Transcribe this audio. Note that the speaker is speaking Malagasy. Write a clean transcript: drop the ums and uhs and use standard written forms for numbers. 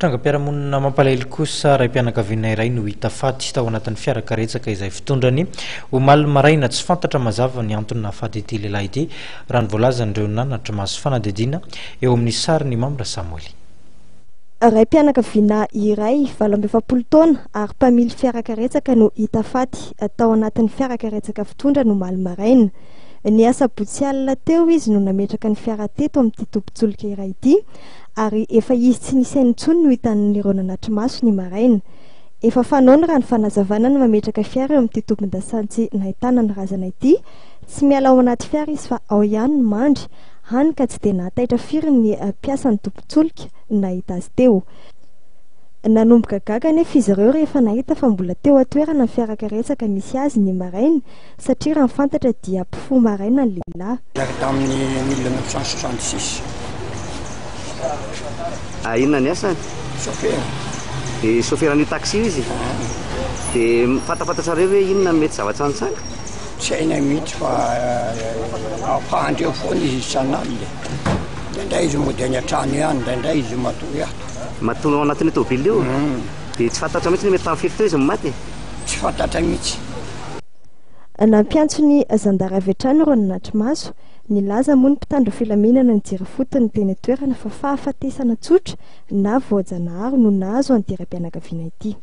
Trangam-piarahamonina mampalahelo kosa, raim-pianakaviana iray no hita faty tao anatin'ny fiara karetsaka izay fitondrany omaly maraina. Tsy fantatra mazava ny antony nahafaty ity lehilahy ity, raha ny voalazan'ireo nanatri-maso fanadihadiana eo amin'ny sarin'i Mamy Rasamoely. Raim-pianakaviana iray, 48 taona ary mpamily fiara karetsaka no hita faty tao anatin'ny fiara karetsaka fitondrany omaly maraina. Ny asabotsy alina teo izy no nametraka ny fiara teto amin'ity tobin-tsolika iray ity ary efa izy tsy nisy aina intsony no hitan'ireo nanatri-maso ny maraina. Efa fanaony raha ny fanazavana ny mametraka fiara eo amin'ity tobin-dasantsy nahitana ny razana ity. Tsy miala ao anaty fiara izy fa ao ihany no mandry, hany ka tsy dia nahataitra firy ny mpiasan'ny tobin-tsolika nahita azy teo. Nanomboka gaga anefa izy ireo rehefa nahita fa mbola teo an-toerana ny fiarakaretsaka misy azy ny maraina satria raha ny fantatra dia mpifoha maraina ny lehilahy. Niaraka tamin'ny 1966. Ah, inona ny asany? Chauffeur. Dia chauffeur an'io taxi io izy? Dia fantafantatrareo ve inona no mety zavatra nitranga? Tsy hainay mihitsy fa ampahany eo foana izy isan'alina e. Indraindray izy mody any an-trano ihany, indraindray izy matory ato. Matory ao anatin'io tôbily io? Dia tsy fantatra mihitsy hoe mety tamin'ny firy teo izy no maty? Tsy fantatra mihitsy. Nampiantso ny zandary avy hatrany ireo nanatri-maso. Nilaza moa ny mpitandro filaminana nijery ifotony teny an-toerana fa fahafatesana tsotra na voajanahary no nahazo an'ity raim-pianakaviana ity.